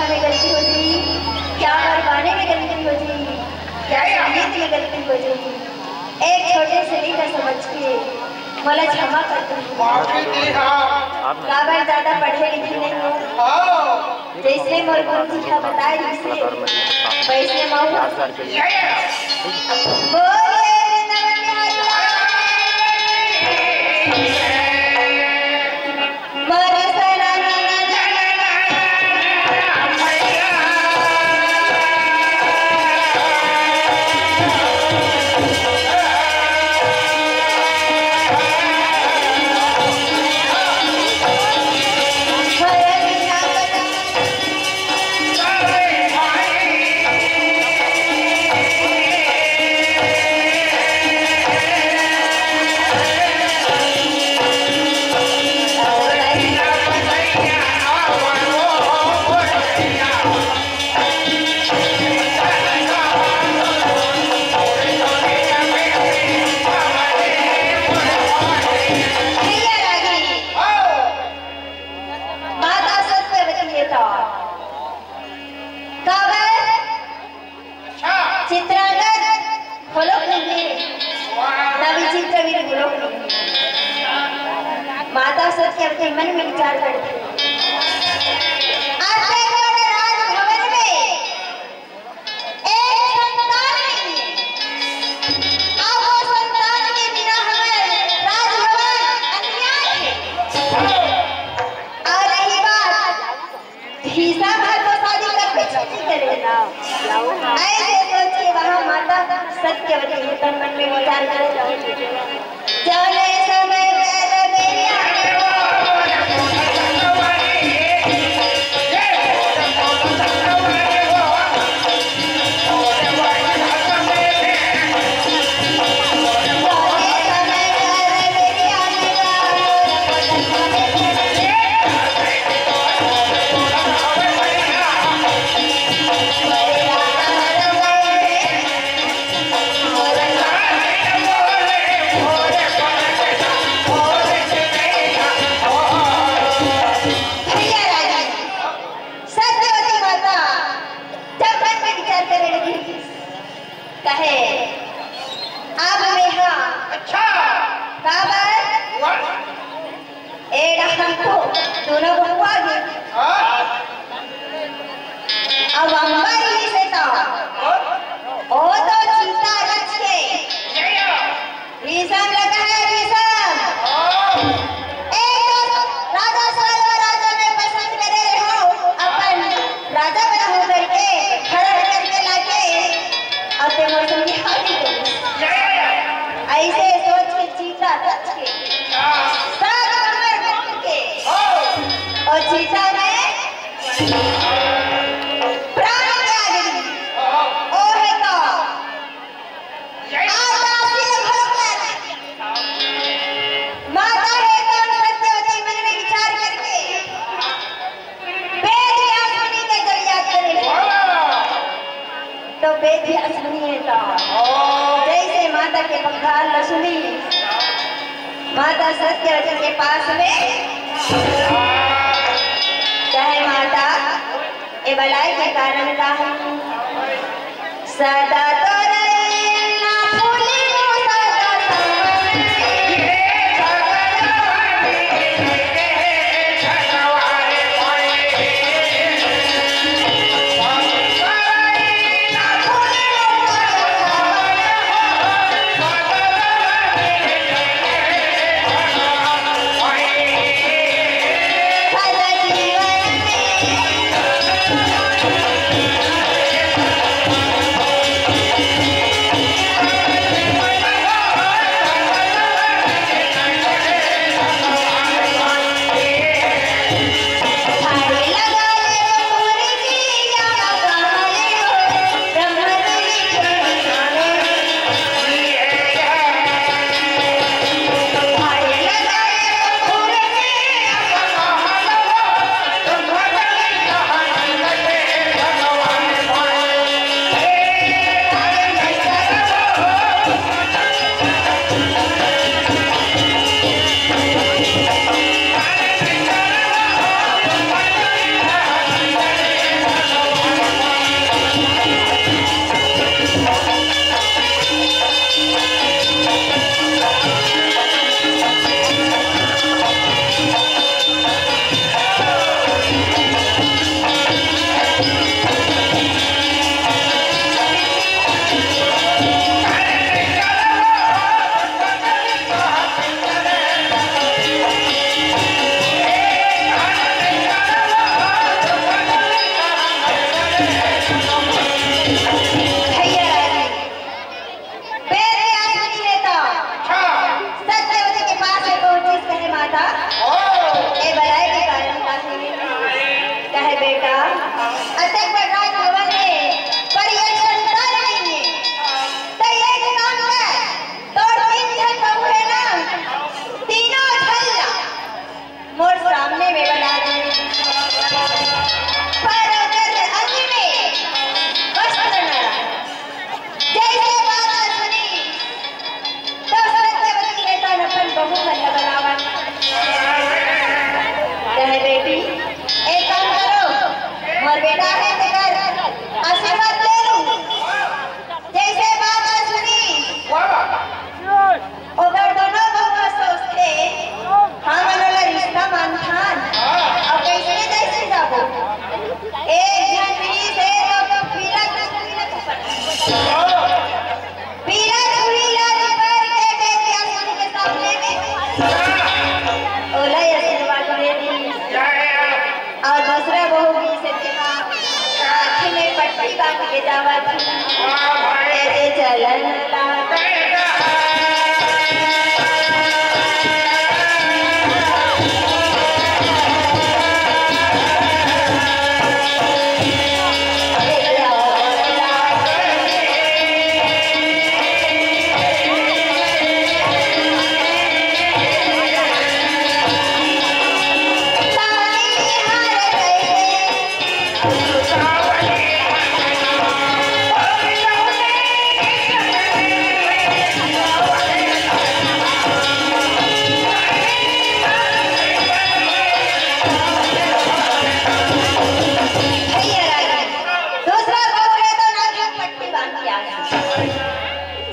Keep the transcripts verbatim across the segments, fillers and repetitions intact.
में गलती हो जाही, क्या मोर गाने में गलती हो जाही, क्या संगीत में गलती हो जाही, एक छोटे से लइका समझ के मोला क्षमा कर दो। माफी दे, हाँ। काबर ज्यादा पढ़े लिखे नहीं हो। हाँ। जैसे मोर गुरुजी ह बताए रहिसे, वैसे महूँ। बोलिए वृंदावन बिहारी लाल। भैया रागी, माता सत्यवती हे तो काबर? अच्छा। चित्रांगद घलोक नहीं हे, वाह। नवी चित्रवीर घलोक नहीं हे। माता सत्यवती मन में विचार करथे, अत्तेगढ़ राजभवन में एक संतान नहीं हे। अब वो संतान के बिना हमर राजभवन अंधियार हे। और रही बात, भीषम ह तो शादी कभी नहीं करे। ऐसे सोच के वहाँ माता सत्यवती हे तन मन में विचार करे, जौने समय कर मेरी भैया रागी, सत्यवती माता जब मन में विचार करे लगी, कहे, अब मेहा अच्छा। काबर? वाह। ए डहर तो दोनों बहुआ गे। हाँ। अब अम्बर ही से तो, हाँ। ओ तो चिता रच के, जय हो। भीषम लगा है, भीषम। हाँ। एक तो राजा साल्व राजा में पसंद करे हो, अपन राजा बना हो करके, हरण करके लाके, और ते मोर संग बिहा नहीं करिस। ऐसे सोच के चिता रच के, हाँ। सात कमर घूम के, हाँ। और चिता में प्राण त्याग दी। हाँ। ओ हे तो जय। आज दासी ने भरोसा नहीं किया। माता हे तो सत्यवती मन में विचार करके वेद व्यास मुनि के जब याद करे, वाह। तो वेद व्यास मुनि हे तो, हाँ। जैसे माता के पुकार ल सुनी, माता सत्यवती के पास में, कहे, माता, ए बलाय के कारण का हे? सदा तोरे ना भूली सदा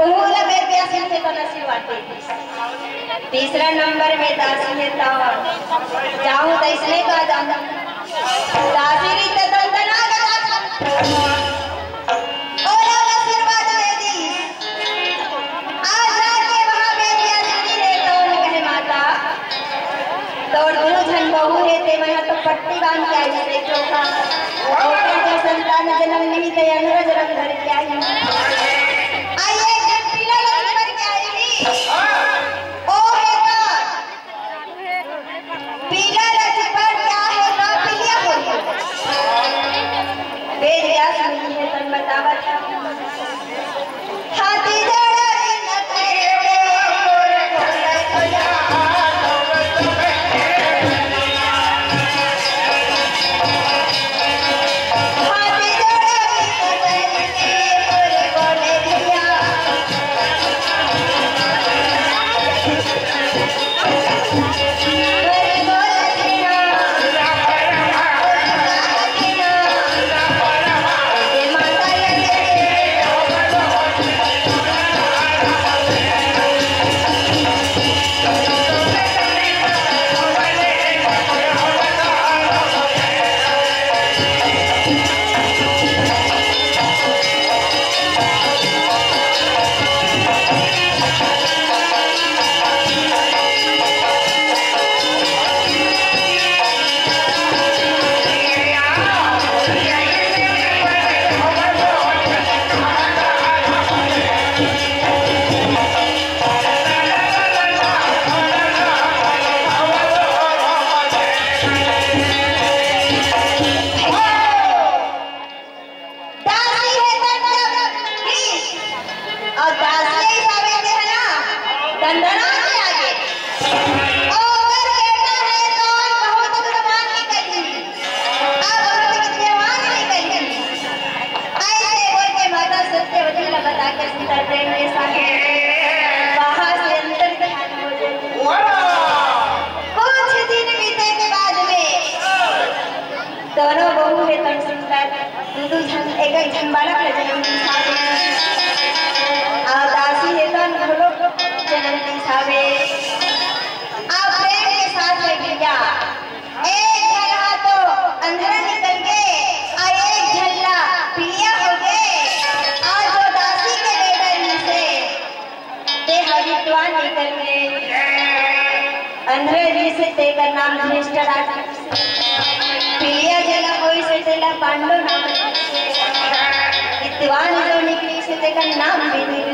ओहू ला बेद व्यास मिलथे त आशीर्वाद दे। तीसरा नंबर में दासी हे त जाहूं त इसने का जाना। दासी री त दंदना गवा था। ओला आशीर्वाद दे दी। आज जाके वहां बेद व्यास जी रे तौन कहे माता, तोर दू झन बहू हे, ते मैं तो पट्टी बांध के आई से चोखा। ओकर जो संतान जन्म नहीं, ते अनरा जन्म धर के आई। आई एक झन पीला लगी भर के आई ही। ओ हे तो पीला लगी पर क्या है तो पीलिया हो गया। बेद व्यास मुनि हे तन बतावत है। हाथी जोड़ा बिनती रे मोर गोलैया। हाथी जोड़ा बिनती रे मोर गोलैया। दासी हे तन जब बीस, अउ दासी हिसाबे के हे ना, दंदना के आगे। अउ अगर बेटा हे तो बहुत गुणवान निकलही, अउ बहुत विद्यावान निकलही। ऐसे बोल के माता सत्यवती ला बता के सुंदर प्रेम के साथ वहां से अंतर ध्यान हो जाए। कुछ दिन बीते के बाद में दोनों बहू हे तन सुंदर, दू दू झन, एक एक झन बालक ल जन्म दिस हावे। अउ दासी हे तन घलो जन्म दिस हावे। अउ प्रेम के साथ में भैया, एक झन हा तो अंधरा निकल गे, अउ एक झन ला पीलिया हो गे। अउ जो दासी के बेटा रिहिसे, ते ह विद्वान निकल गे। अंधरा रिहिसे तेकर नाम धृष्टराज। पीलिया जेला होइसे तेला पांडु नाम। विद्वान जो निकलिसे तेकर नाम विदुर।